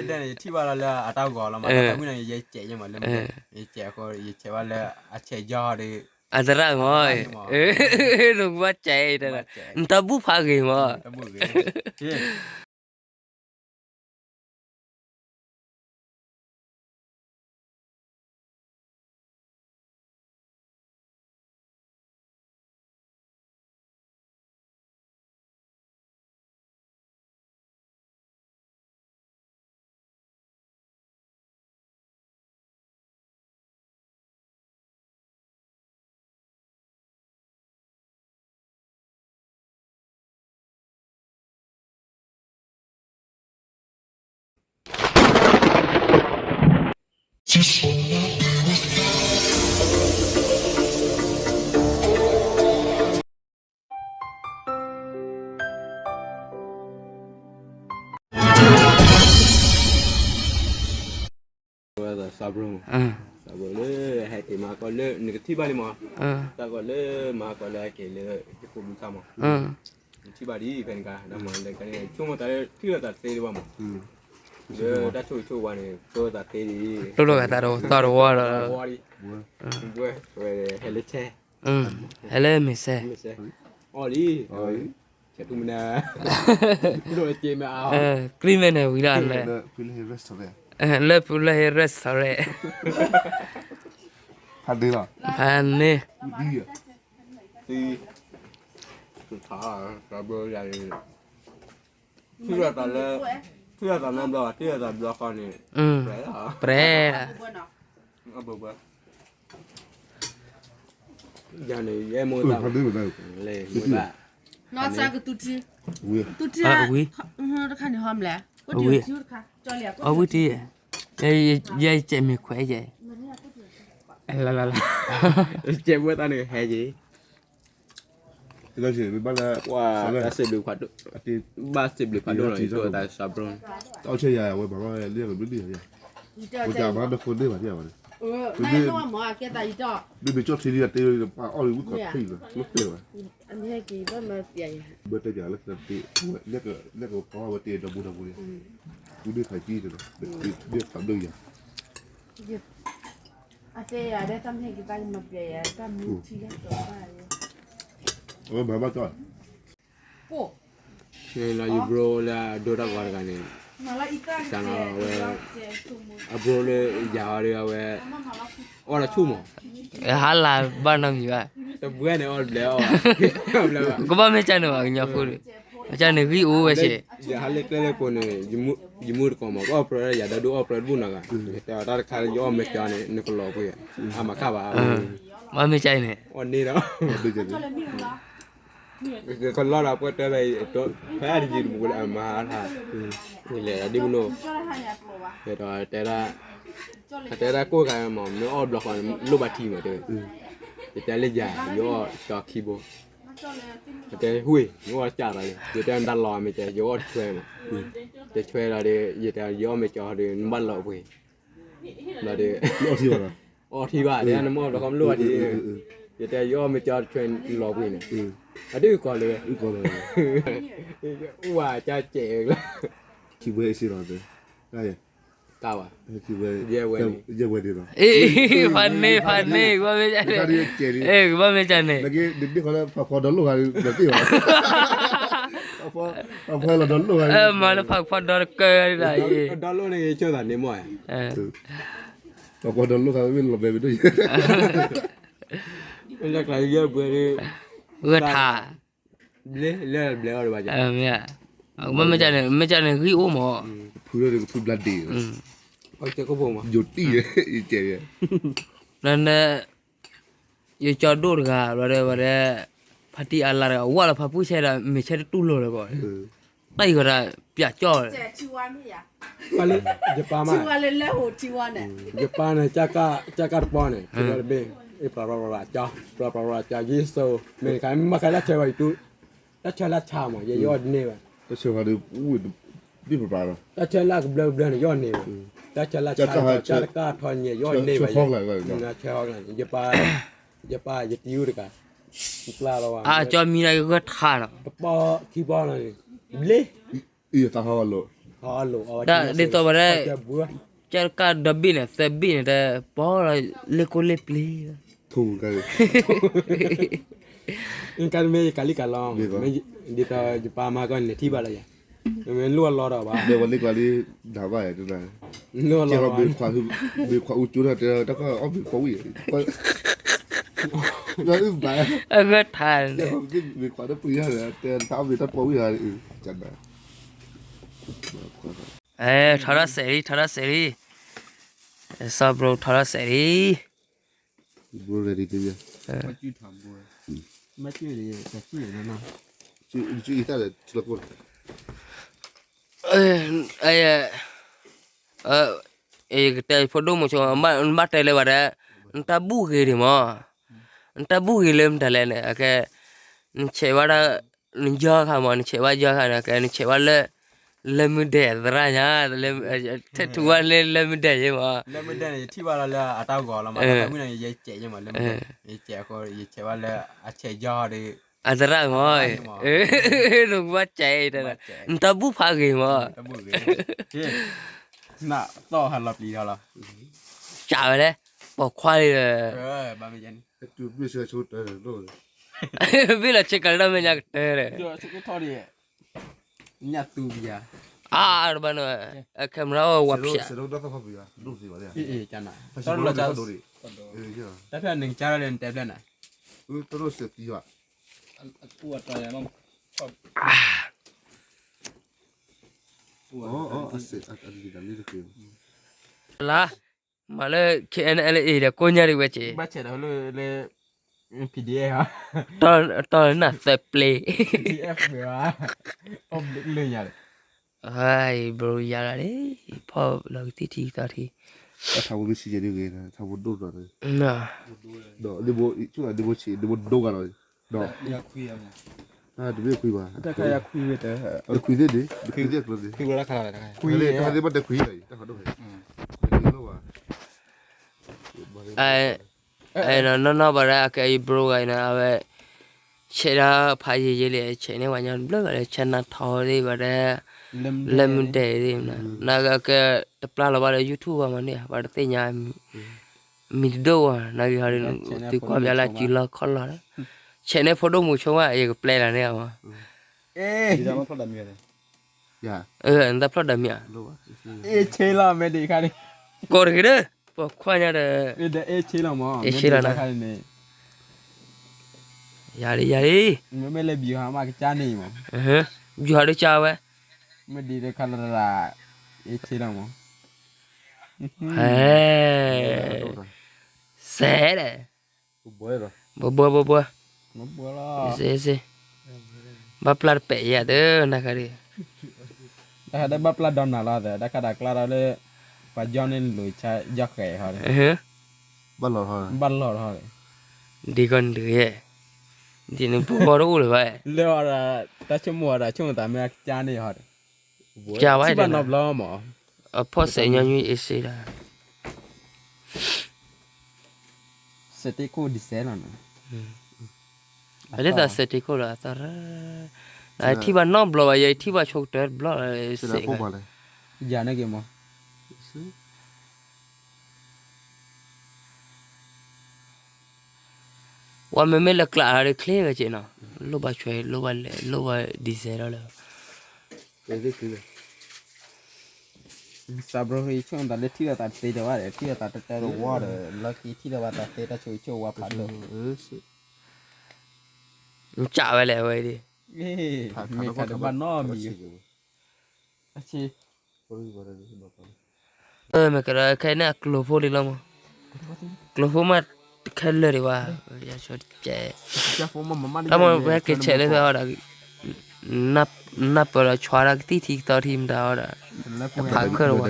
ယထံၣ်ဘၣ်လီၤလၢအတၢ်ဂီၤလီၤမး, တၢ်ဝံၣ်နီၤ ယဲကဲးယဲမးလၢ, ယကဲးအဃိ ယဆဲးဘၣ်လၢအဆဲးယီၤဒီး, အသရၣ်မး, နကဘၣ်ကဲးအံၤ, နတၢ်ဘူၣ်ဖးဂ့ၤမး. စီၤဘြိၣ်, စီၤဘြိၣ်လၢဟဲက့ၤမၤကီၢ်လၢ နကထံၣ်ဘၣ်လံမး, တၢ်ဂီၤလၢမၤကီၢ်လၢဟဲက့ၤလၢ ယခိၣ်ဘုခါမး, နထံၣ်ဘၣ်ဒ်ဖဲန့ၣ်ကါ ဒီးမၤလၢကါန့ၣ် ဆိကမိၣ်သးလၢထံၣ်လိာ်သးသ့ဒံးဘၣ်မး, လၢတၢ်ဆိၣ်ဂ့ၤဆိၣ်ဝါန့ၣ် ဆိကမိၣ်သးသ့ဒံး, လိၣ်လိာ်ကသးတဝီသီတဝီဒီး, ဟဲလၢဆဲး, ဟဲလၢမ့ၢ်ဆဲး, အီၣ်လံ, ဆဲးတူၢ်မနၤ, ကရံၣ်မဲာ်န့ၣ်ဝံၤလီၤ, လၢဖုလၢဟ့ restaurant, ဖးန့ၢ်, ဖးန့ၢ်, ထံၣ်လိာ်သးလၢ, ထံၣ်လိာ်သးလၢဘျီ, ထံၣ်လိာ်သးဘျီဃီန့ၣ်, ပြဲ, ယၤန့ၣ် ယဲမိၢ်သး, လဲၤမိၢ်သး, နီၢ်သးကသူထံ, သူထံ, တခါန့ၣ်ဟီမလဲၣ်, အဝံၤတံၢ်, ယဲကဲးမ့ၢ်ခွဲးယဲ, လၢလၢလၢ, ကဲးမိၢ်သးန့ၣ်ဟဲယဲ ဘၣ်စံးဘျုးဖးဒိၣ်လီၤ, ယတိၢ်သးစီၤဘြိၣ်, အီၣ်ဆဲးယၤဝဲမၤဘၣ်လၢကဘျုးဒံးယၤ, ဝဲတမၤဘၣ်ဒိၣ်န့ၢ်ဘၣ်ဒံးဘၣ်န့ၣ်, မ့မ့ၢ်ကၠီၣ်ထံဒံးအတ့လီၤ ပှၤအီၣ်လံဝံၣ်ခီၣ်ထံးလီၤ လၢပျဲၢ်ဘၣ်, ဘၣ်တဲပျဲၢ်လၢကတ့, လၢကပီဝဲတ့ဒီပူၤဒီပူၤန့ၣ်, ဝံၣ်ဒ့ၣ်ခီၣ်ထံးလီၤ, ဒ့ၣ်ခီၣ်ဒိၣ်ယၤ အတဲယၤဒ်တၢ်မ့ၢ်က့ၤတၢ်ကမၤပျဲယၤ တၢ်မူထံလၢကီၢ်ဘၣ်ယဲ, အဝဲမၤဘၣ်ကီၢ်, လၢယဘြိလၢအဒိတၢ်ဂီၤတဂၤန့ၣ်, တၢ်လီၤဝဲ, အဘြိလၢယၤအီၤဒီးအဝဲ, အီၣ်လီၤဆူၣ်မး, ဟါလၢဘၣ်နီတမံၤဘၣ်, တဘှဲန့ၣ်အီၣ်ဘျဲးအီၣ်, ကဘၣ်မ့ၢ်ကၢ်န့ၣ်ဘၣ် ကညီဖိဒီး, မ့ၢ်ကၢ်န့ၣ်ဂံၢ်အိၣ်ဝဲစ့ၢ်, ယဟါလၢကျဲလၢကိးန့ၣ်, ယမူတကိးမး ကအီၣ်ပြၢဒီးယၤဒီဒူၣ်အီၣ်ပြၢတဘူၣ်နီၤဂၤ, တဲအီၤတၢ်တခါလၢယအီၣ်မဲာ်ကၠီန့ၣ် နကလီၤပှ့ၤ, အမၤခၣ်ဘၣ်, ဘၣ်မ့ၢ်ကၢ်အံၤန့ၣ်, အီၣ်န့ၢ်ဒီး ကလီဒီးပှဲၤတဲလၢ, ဖဲအတယံၤတပူၤလၢအမၤဟါထါ, လဲၤဒ်မနီၤ, ဒီးတဲဒၣ်, တဲဒၣ်ကိၢ်ခါမး မ့ၢ်အီၣ်ဘျီဃီန့ၣ် လိၣ်ဘၣ်ထံမးတဲ, ယတဲလၢယၤ ယအီၣ်ကၠီခံဘိ, တဲဟူၣ် ယအီၣ်ကၠီဒီး, ယတဲနတၢ်လီၤမ့ၢ်တဲ ယအီၣ်တဆွဲမး, တဆွဲဒီးဒီး ယတဲ ယအီၣ်မဲာ်ကၠီဒီး နဘၣ်လီၤပှ့ၤ ဘျီဒီး, အီၣ်ထံဘၣ်, တဲနမ့ၢ်အီၣ်ဘျီဃီမ့ၢ်လိၣ်ဘၣ်ထံ, ယတဲယအီၣ်မဲာ်ကၠီတဆွဲလီၤပှ့ၤန့ၣ်, အဒုးကီၢ်လၢၤဝဲ, အိᣣ်ဝဲကၢ်ကဲးလီၤ, ကါဘၣ်, ယဲဝဲ, ဖးန့ၢ်ဖးန့ၢ် ကဘၣ်မ့ၢ်ကၢ်န့ၣ်, ကဘၣ်မ့ၢ်ကၢ်န့ၣ်, မၤလၢဖးဖီဒီတကၢၢ်ဒၣ်အံၤ, ဒီလိၣ်န့ၣ်ဆိသးန့ၣ်မ့ၢ်, ဖးဖီဒီလိၣ်ခါမ့ၢ်လီၤဘဲမ့ၢ်ဒိၣ်ယဲ, ဂၢၢ်ထး, ဘျဲၣ်, မ့ၢ်, မ့ၢ်ကၢ်န့ၣ် မ့ၢ်ကၢ်န့ၣ်ဂံၢ်အိၣ်မး, ဖုလၢကဖုဘျါဒ့း, ယိၤတံၢ်, ယကဲး, ယကၠီဒိၣ်တဂၤ ဘျီဒီးဝဲဒၣ်, ဖါတံၢ်အါလါတဂၤ ဝၢ်လီၤဖးပူၣ်ဆဲးဒီး မ့ၢ်ဆဲးတတူၢ်လိာ်လၢၤဘၣ်, တၢ်အံၤဂီၤဒီး ပၠးကၠီၣ်, ယပၢ်မး, ယပၢ်န့ၣ် ကၠၢ်ကၢ်တပီန့ၣ် ပျၢ်ပျၢ်ပျၢ်ပျၢ်ကၠီ, ပျၢ်ပျၢ်ပျၢ်ပျၢ်ကၠီ ယဲသိး မ့ၢ်တခါ မ့ၢ်မၤခါတၢ်ဆၢဝဲအံၤတူၢ်, တၢ်ဆၢလၢဆါမး ယဲယအီၣ်တန့ၢ်ဘၣ်, တၢ်ဆၢလၢကဘျၢကဘျၢန့ၣ် ယအီၣ်န့ၢ်ဘၣ်, တၢ်ဆၢလၢဆါ တၢ်တကၢ်ထီၣ်ညဲ ယအီၣ်န့ၢ်ဘၣ်, ဆၢဟီၣ်, ယပၢ်, ယပၢ်ယတံၤအိၣ်တဂၤ, ကျါလီၤဝဲ, အကၠီမံၤဒီးဂၢၢ်ထးနီၤ, တပီခံပီလီၤန့ၣ်, ဘျ့, အံၤတၢ်ဟီၣ်လီၤ ဒ်သိးဝဲဒၣ် ကၢ်တကၢ်ဒီဘ့ၣ်န့ၣ် သၢဘ့ၣ်န့ၣ် တပီလီၤလ့ၣ်ကိၣ်လ့ၣ်ပျ့ၤ ကါတမ့ၢ်ယကၤလံကၤလီၤ, ဒ်သိးယပၢ်မၤကီၢ်န့ၣ်ထံၣ်ဘၣ်လီၤယၤ, မ့ၢ်လိၣ်အလီၢ်ဒီးဘၣ်, ဒီးဝဲလ့ၣ်ကွၢ်လံ, ဒၣ်ဘၣ်, လိၣ်အလီၢ်, ဘ့ၣ်ခွးအူကၠိထီၣ်တဲတၢ်ကီၢ်အီၣ်ဘ့ၣ်ပီဝံၣ်, အဂၢၢ်ထါ, ဘ့ၣ်ခွးတပျံၤယၤဒီး တဲတၢ်အီၣ်ဘ့ၣ်တၢ်ပီဝံၣ်ဧါ, ကနၣ် ထီထီၣ်စဲးလံ ထီထီၣ်စဲးလံ, စီၤဘြိထီထီၣ်စဲးလံ, ဘြိ ready တယၤ, ကတဲဖိဒိၣ်မုၢ်ဆိ နဘၣ်တဲလၢဝဲဒၣ်, နတၢ်ဘူၣ်ဂ့ၤဒံးမး, နတၢ်ဘူၣ်ဂ့ၤလၢမတၤလဲၣ်န့ၣ် အကဲ, နဆဲးဝဲဒၣ်, နယီၤခါမး နဆဲးဝဲယီၤခါန့ၣ် ကဲ နဆဲးဝဲလၢ, လၢမုၢ်ဒဲးသရၣ်ညါ, ထဲထူဝဲလၢလၢမုၢ်ဒဲးယ့မး, အသရၣ်မး, နကဘၣ်ကဲ, နတၢ်ဘူၣ်ဖးဂ့ၤမး, ကးဝဲလဲၣ်, ပိာ်ခွါလံဒီး, ဘ့ၣ်လီၤဆ့ကၤလၢမဲာ်ညါကတၢၢ်ဒီး, အါတဘၣ်န့ၣ်, camera ဝဲဖျါ, တၢ်ဖျါန့ၣ်ကါလၢနတဲဖျါန့ၣ်, လါ, မၤလၢ KNLA ဒီးကိးညါဒံးဝဲက့ၤ, ဘၣ်ဆဲးဒီးလၢ PDF တီၢ်နၢ်သၢပျ့ၤ, ဘြိယၤလီၤန့ၣ်, ဖီၣ်လီၤကသံၣ်ထံကသီထံ, ထါဖိမ့ၢ်ဆံးယဲဒ်ဂ့ၤ, ထါဖိဒိၣ်ဒီး, ဒီး, ဆူၣ်ဒ့ဘိဆံး ဒ့ဘိဒိဂၤဒီး, ဒီး, တမ့ၢ်ခွံဘၣ်, ခွံသ့ၣ်န့ၣ်, ခွံသ့ၣ်အကျိၤသ့ၣ်, တၢ်သ့ၣ်ဘၣ်တဲခွံလီၤ, တၢ်ဟးဒိၣ်ဟဲ, နီၢ်နီၢ်ဘၣ်ဒၣ်အကဲအံၤ ဘြိဂၤအံၤန့ၣ် အဝဲ, ဆဲးဒၣ်ဖးယံာ်ယံာ်လံ ဆဲးန့ၢ်ပှၤညီတဘျုးဂၤလၢ ဆဲးနါထီသ့ၣ်ဘၣ်ဒၣ်, လၢမုၢ်ဒဲးသ့ၣ်, နကဲ, တပျၢ်လီၤဘၣ်လၢ YouTube ဘၣ်မးန့ၣ် ပှၤတသ့ၣ်ညါ, မံၤတဒိၣ်ဝဲ နဂ့ၤဟီဒ်, သုကွၢ်ပၠးလၢအစုလီၢ်ခီၣ်လီၢ်, ဆဲးန့ၢ်ဖိဒိၣ်မုာ်ဆိမး ယကပျဲလီၤန့ၣ်အီၤ, နတၢ်ဖျီၣ်ဒၣ်မ့ၢ်ဧါ, ကိးတဂ့ၤဒီး, ပှၤခွါညါဒီး, အ့ၣ်ဆ့လီၤ, ယၤလံ ယၤလံ, မ့မ့ၢ်လၢ ဗျူဟာ မးကစၢ်န့ၣ်မး, ဗျူဟာ ဒုကၢ်ဝဲ, မ့ၢ်ဒ်တခါလၢ, အ့ၣ်ဆ့လီၤမး, ဟဲ, စဲးဒီး, ဘှီဘှီဘှီဘှီ, ဘၣ်ပျၢ်တပဲာ်ယၤသၢနၤခါဒ် တၢ်ခါဒၣ်ဘၣ်ပျၢ်ဒီနၤလီၤသၢ တၢ်ခါဒၣ်ကျါထီၣ်လၢ, ပှၤယီၢ်န့ၣ်လိာ်ဆါယီၢ်ဃဲၤဟီဒီး, ဘၣ်လီၤထီၣ်, ဒ်ကီၢ်နဒုးယဲၢ်, ဒ်န့ၣ်ဘီတအိၣ်လၢၤဘၣ်, လၢအီၤဒီး, တၢ်ဆိကမိၣ်အီၤဒီးဆိကမိၣ်သးမ့ၢ်အကစၢ်န့ၣ်ဟီဒီး, ကစၢ်ဝဲဒၣ်နီတဘျီမး, အဖီၣ်စဲးညီနုၢ်အ့ၣ်စ့ဒီး စဲးတ့ခိၣ်ဒ်စဲးလီၤန့ၣ်, အဒ်သိးစဲးတ့ခိၣ်လီၤအသီ, ထံၣ်ဘၣ်နီတဘျီဘၣ် ယထံၣ်ဘၣ်ဆိကတၢၢ်တဘျီ, ယန့ၣ်က့ၤမး, ဝဲမ့မ့ၢ်လၢကျးလီၤဒီးချ့ဝဲက့ၤနီၤ, လိၣ်ဘၣ်ဆွဲ လိၣ်ဘၣ်လဲၤ လိၣ်ဘၣ်ဒ်စဲးလီၤလၢ စးဘြိး ယဆိကမိၣ်သးလၢထံၣ်လိာ်သးတသ့ဒီးဘၣ်ဒီး ထံၣ်လိာ်သးတတၢတဝီဒီး လီၢ်ခံထံၣ်လိာ်ဘၣ်သးသ့တၢ်ဆိၣ်ဂ့ၤဆိၣ်ဝါဖးဒိၣ်, ကးဝဲလဲၣ်အဝဲအံၤ, မ့ၢ်ကးတဘၣ်နီတမံၤ, မ့ၢ်ကဒီးခဲအံၤန့ၣ်အကျိၤဖိလံလီၤမး, ကျိၤဖိမးတခဲလၢာ်ဒံးဘၣ်, တၢ်မ့ၢ်ပဟဲက့ၤဆဲးလၢဖဲအီၤဒီး နၢ်ပၢၢ်လီၤဆွါတၢ်ကသံၣ်ထံကသီထံမတၤအီၤဒီး တဖးခၢၣ်လီၤဝဲ,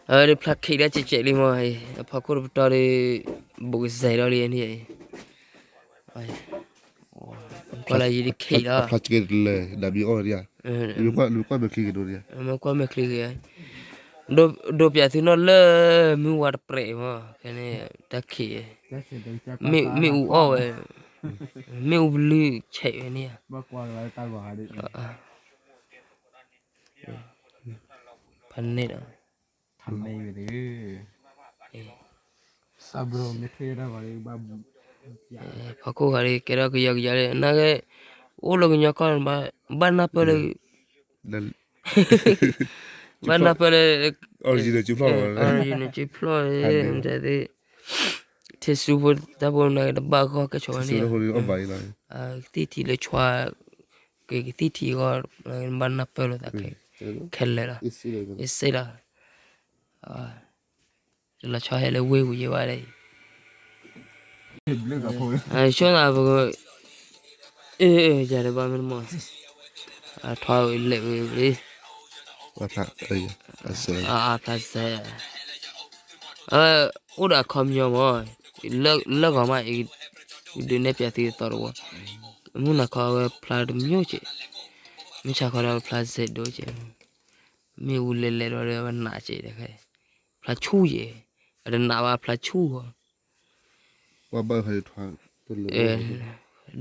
အဝဲဒၣ်ဖျါခံးဒၣ်ကဲးကဲးလံမး, အဖီခိၣ်တပတီၢ်ဒီး ဘူးကစဲးဒီးလံန့ၣ်, ကွၢ်လၢယံၤတခံးလီၤ, ဖျါကဲးတလၢာ် ဒၣ်မံၤအီၣ်ဒံးဧါ, မ့ၢ်ကွၢ်မဲာ်ချံဂ့ၤဒိၣ်ဧါ, မ့ၢ်ကွၢ်မဲာ်ချံဂ့ၤဧါ, ဒိးပၠးသုနီၢ်လၢမုၢ်ဝါတပြဲးမး, ဖဲန့ၣ် တၢ်ခံး, မ့ၣ်အူအီၣ်ဝဲ, မ့ၣ်အူပလုၢ်ဆဲးဝဲန့ၣ်ဧါ, ဖးန့ၣ်ဒီး, ဖီခိၣ်ဂၤဒ်ကဲထီၣ်ကယီကယီလံ နာ်က့, အိၣ်လၢကညီကီၢ်န့ၣ် ဘၣ်နၢ်ပၢၢ်လၢ ဘၣ်နၢ်ပၢၢ်လၢ original စုဖျီၣ်, ထံဆူဖိတၢ်ဖိနာ်က့ တဘၣ်ဂီၢ်ကဲဆိးဝဲန့ၣ်, ကသံၣ်ထံးလၢဆွါ, ကကသံၣ်ထံးဂီၢ်, ဘၣ်နၢ်ပၢၢ်လိာ်သးခဲလၢာ်လီၤ, အ့ၣ်စ့လီၤ, တလီၤဆီဟဲလၢဝ့ၢ်ပူၤယဲဘၣ်ဒီး, ဆိနၤပက, အ့ၣ်, ယၤတဘၣ်မ့ၢ်တမီၢ်, အထွါဝဲလဲၣ်ဝဲ, ဖျါစဲ, အိၣ်ဒီးအခီပညီမး, လၢဂီၤမး, ဒုးနဲၣ်ပၠးသုသီတဝီ, မုၢ်နၤခီဝဲဖျါတမျိးကဲး, မုၢ်ဆါခီဒီးဖျါစဲးဒိကဲး, မ့ၣ်အူလဲၤလဲၤဒီးဝဲနးကဲးတခါ, ဖျါဆူၣ်ယဲ, အတနးဘၣ်ဖျါဆူၣ်ဃီ,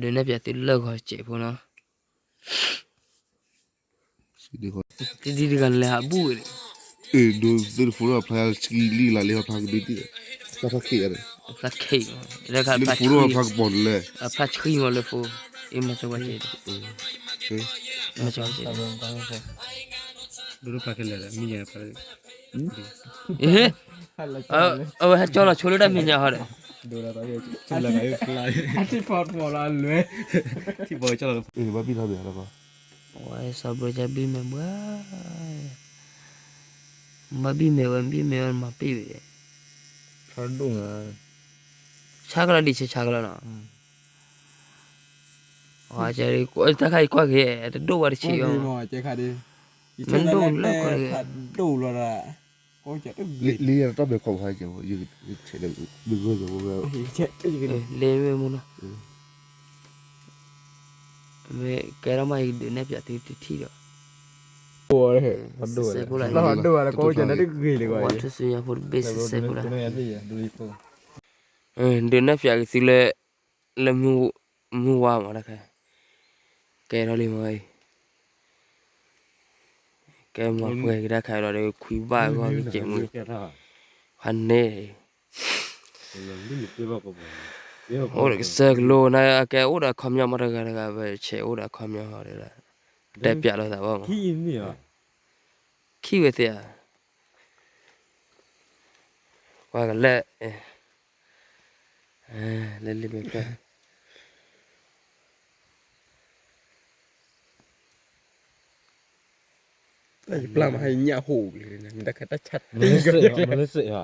ဒုးနဲၣ်ပၠးသုလၢဂီၤစဲးဖိနီၤ, တဒ်တဂၤလဲၤဟးဘူၣ်ဝဲ, ဒုးသုတဖိဒိၣ်ဖျါဆံလံလၢ်လံဖျါကဒုးတံၢ်, ဖျါခ့, ဖျါခ့, ဖျါဆံမးလၢဖိ, အ့ၣ်မၤစၢၤဝဲကဲး, မၤစၢၤဝဲကဲး, ဒိၣ်ဒိၣ်ဖျါခဲလၢာ်, အဝဲဟဲကၠီလီၤဆိလၢတၢ်မဲာ်ညါဟီဒီး, ဘၣ်ဘံၣ်ထီၣ်ဘၣ်, ဝဲစီၤဘြၢကဘံၣ်မဲာ်ဘၣ်, ဘၣ်ဘံၣ်မဲာ်ဝဲ ဘံၣ်မဲာ်ဝဲမၤပ့ၢ်ဝဲ, ဆါကလီၤဒံးဆါကလီၤနီၤ, တၢ်ခါအံၤကွၢ်က့ၤ တဒိၣ်ဘၣ်တဆံးဘၣ်, မ့ၢ်ဒိၣ်လၢကီၢ်တဂ့ၤ, လ့တၢ်ဘဲခီဖး, လဲၤမ့ၢ်မူနီၤ, မ့ၢ်ကဲထီၣ်မး ယကဒုးနဲၣ်ပၠးသုတထံၣ်ဒီး, စဲးဖိလၢ, ထူၣ်စုညါဖိတဘ့ၣ်စဲးဖိလၢ, ဒုးနဲၣ်ပၠးက့ၤသုလၢ, လၢမုၢ်ဝါမးတခါ, ကဲထီၣ်လံမးအံၤ, ကဲမၤပှဲၤက့ၤတၢ်ခါလီၤဒီး ခွံဘၣ်ဂီၢ်ကစဲးမုၢ်, ဖးန့ၣ် အိၣ်ဒီးကစၢၢ်ကလိနၤ ကဲအိၣ်ဒီးအခီပညီမးတဂၤတဂၤ ပဆဲးအိၣ်ဒီးအခီပညီဟီဒီး, တဲပၠးလိာ်သးဘၣ်မး, ခံဝဲသ့ၣ်ဧါ, ကွၢ်ကလဲၣ်, လၢလံမ့ၢ်ဖျၢၣ်, ယပျၢ်မးဟဲညၣ်ဟိၣ်ကလံ, မ့ၢ်တၢ်ခါတၢ်ဆါတံၢ်, မ့ၢ်လၢစ့ၢ်ဧါ